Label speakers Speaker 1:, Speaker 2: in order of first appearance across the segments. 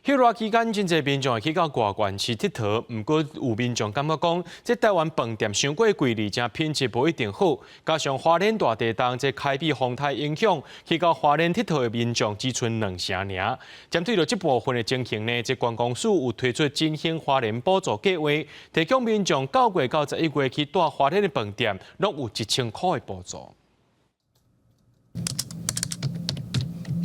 Speaker 1: 歇熱期間，真濟民眾會去到外縣市𨑨迌，毋過有民眾感覺講，這台灣飯店傷過貴，而且品質無一定好。加上花蓮大地動這開比風颱影響，去到花蓮𨑨迌的民眾只賰兩成爾。針對著這部分的情形呢，這觀光署有推出振興花蓮補助計劃，提供民眾9月到11月去蹛花蓮的飯店，攏有1000箍的補助。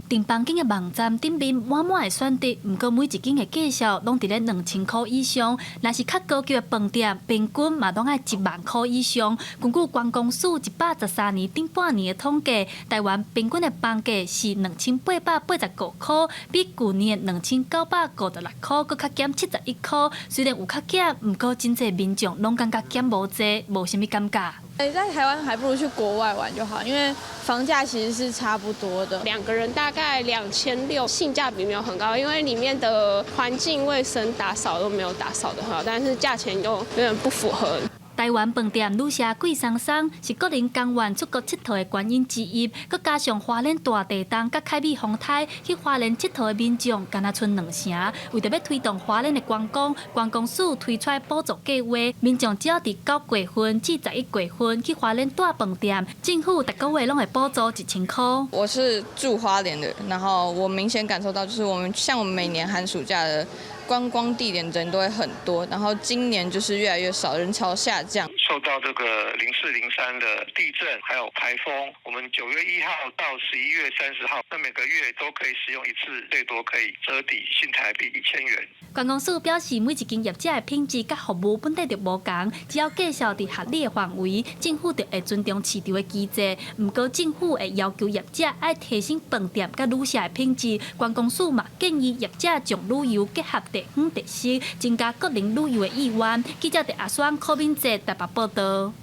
Speaker 2: 訂房間的網站頂面滿滿的選擇，毋過每一間的價數攏佇咧2000箍以上。若是較高級的飯店，平均嘛攏愛1萬箍以上。根據觀光署113年頂半年的統計，台灣平均的房價是2885箍，比舊年的2956箍閣較減71箍。雖然有較減，毋過真濟民眾攏感覺減無濟，無啥物感覺。
Speaker 3: 在台灣還不如去國外玩就好，因為房價其實是差不多的。
Speaker 4: 兩個人大概2600，性價比沒有很高，因為裡面的環境衛生打掃都沒有打掃得很好，但是價錢又有點不符合。
Speaker 2: 台灣飯店旅社貴桑桑是國人甘願出國𨑨迌的原因之一，閣加上花蓮大地動佮凱美風颱，去花蓮𨑨迌的民眾干焦賰兩成。為著欲推動花蓮的觀光，觀光署推出補助計劃，民眾只要佇9月份至11月份去花蓮蹛飯店，政府逐個月攏會補助1000箍。
Speaker 3: 我是住花蓮的，然後我明顯感受到，就是我們像我們每年寒暑假的觀光地點人都會很多，然後今年就是越來越少，人潮下降。
Speaker 5: 受到這個0403的地震，還有颱風，我們9月1號到11月30號，那每個月都可以使用一次，最多可以折抵新台幣1000元。
Speaker 2: 觀光署表示，每一間業者的品質佮服務本底就無仝，只要價數佇合理的範圍，政府就會尊重市場的機制。毋過政府會要求業者愛提升飯店佮旅社的品質。觀光署嘛建議業者將旅遊結合地方特色，增加個人旅遊的意願。記者鄭阿雙、柯敏哲台北報道。